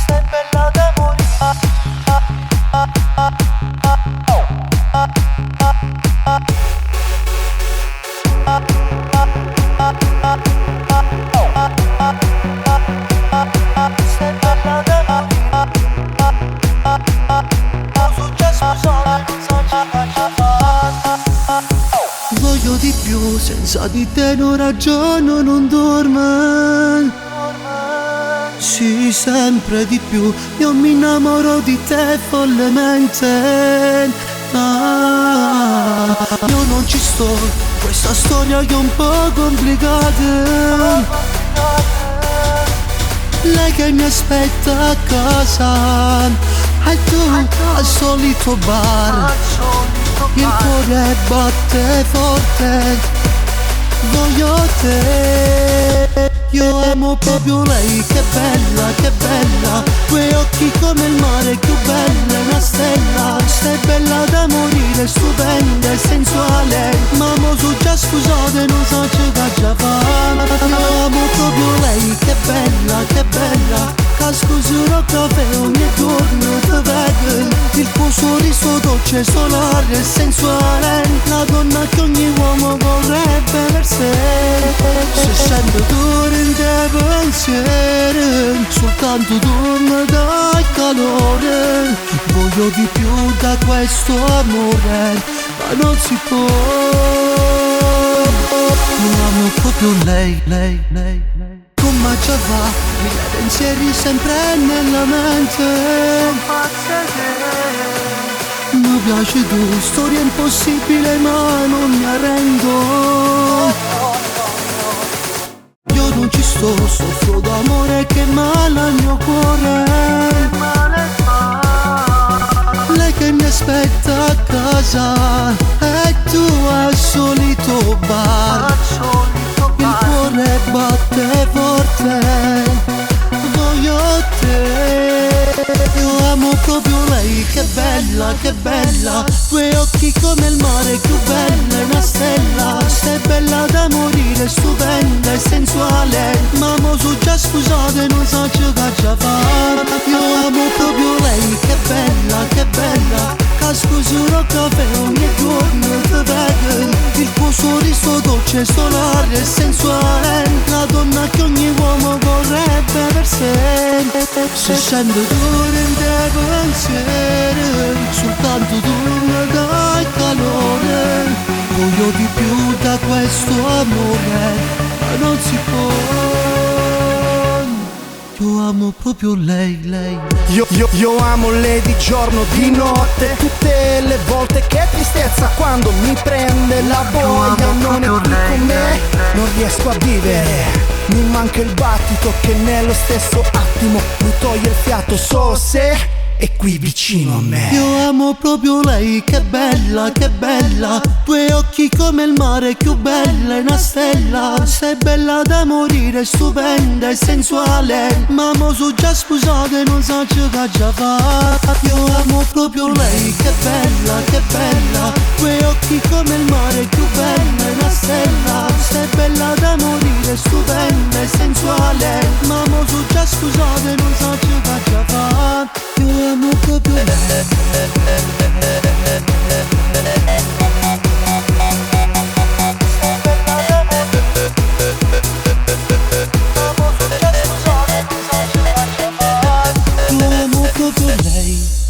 Stai bella da morire. Stai bella da morire. Ma so già sposato, non so che faccio fare. Voglio di più, senza di te non ragiono, non dormo. Sì, sempre di più, io mi innamoro di te follemente. Ah, io non ci sto, questa storia che è un po' complicata. Lei che mi aspetta a casa e tu al solito bar. Il cuore batte forte, voglio te. Io amo proprio lei, che bella, che bella. Quei occhi come il mare, più bella, è una stella. Sei bella da morire, stupenda e sensuale. Ma mo so già scusate, non so che già fa. Io amo proprio lei, che bella, che bella. Casco sul caffè ogni giorno te vedo. Il tuo sorriso dolce, solare e sensuale. La donna che ogni uomo vorrebbe per sé. Se scendo tu in te pensieri, soltanto tu mi dai calore. Voglio di più da questo amore, ma non si può. Io amo proprio lei, lei, lei, lei. Come già va, mille pensieri sempre nella mente. Mi piace tu, storia impossibile ma non mi arrendo. Io non ci sto, soffro d'amore che male al mio cuore. Lei che mi aspetta a casa e tu al solito bar. Il cuore batte forte, voglio te. Io amo proprio lei, che bella, che bella. Quei occhi come il mare, più bella, è una stella. Sei bella da morire, stupenda e sensuale. Ma mo so già scusate, non so che già fa. Io amo proprio lei, che bella, che bella. Casco sul caffè ogni giorno te vedo. Il tuo sorriso dolce, solare e sensuale. La donna che ogni uomo vorrebbe per sé. Se scendo tu in te pensieri, soltanto tu mi dai calore. Voglio di più da questo amore, ma non si può. Io amo proprio lei, lei. Io amo lei di giorno, di notte. Tutte le volte che tristezza quando mi prende la voglia. Non è qui con me, non riesco a vivere. Mi manca il battito che nello stesso attimo mi toglie il fiato. So se è qui vicino a me. Io amo proprio lei, che bella, che bella. Due occhi come il mare, più bella, è una stella. Sei bella da morire, stupenda e sensuale. Ma mo so già sposata e non so che già fa. Io amo proprio lei, che bella, che bella. Due occhi come il mare, più bella, è una stella. Sei bella da morire, stupenda e sensuale. Ma mo so già sposata e non so che già fa. Io amo proprio lei. Io amo proprio lei.